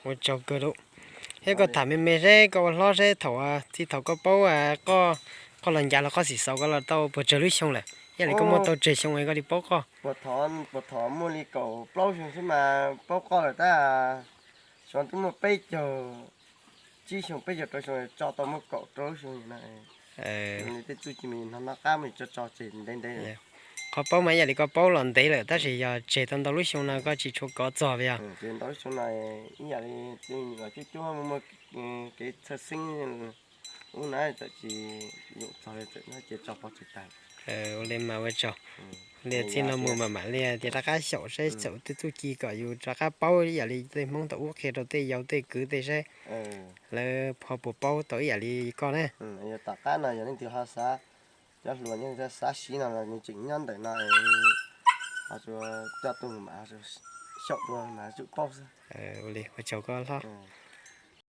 Ua tsaug kawg lauj. Thiab koj tham me me seb koj ua hlob seb thaum, txij thaum koj paub qoj los ncav los qoj xim xaus koj los tau puas tsawg lub xyoo lawm, ib yam li koj muaj tau tsawg xyoo es koj li paub qoj? Puag thaum muaj li kaum plaub xyoo xwb mas paub qoj lawm tab. Xyov twb muaj peb caug tsib xyoo peb caug rau xyoo tso tau muaj kaum rau lub xyoo no. Tej txuj ci me no noj qab me tso tso tseg ntev ntev. Qhov paub mas ib yam li koj paub los ntev lawm tab sis yog tseg tau ntau lub xyoo no koj tsis tshua kov txog yog? Ntau lub xyoo no ib yam li cuab cuab muaj muaj kev txhawj xeeb ub na txawm tsis yoom txog li txawm no ces tso pov tseg tag. Ua li mas ua tsaug. Li txij no mus mam mam li tias rov qab xyaum saib xyaum tej txuj ci kom yus rov qab paub ib yam li tej Hmoob thaum ub qhia rau tej yau tej kwv tej saib lawv ho puas paub tau ib yam li koj na. Tom qab no yog leej twg ho xav, cov hluas nyob xav siv no los nws tseem nyob ntawm no, ho tsuas coj tuaj mas xyaum dua mas tsum paub xwb. Ua li ua tsaug koj hlob.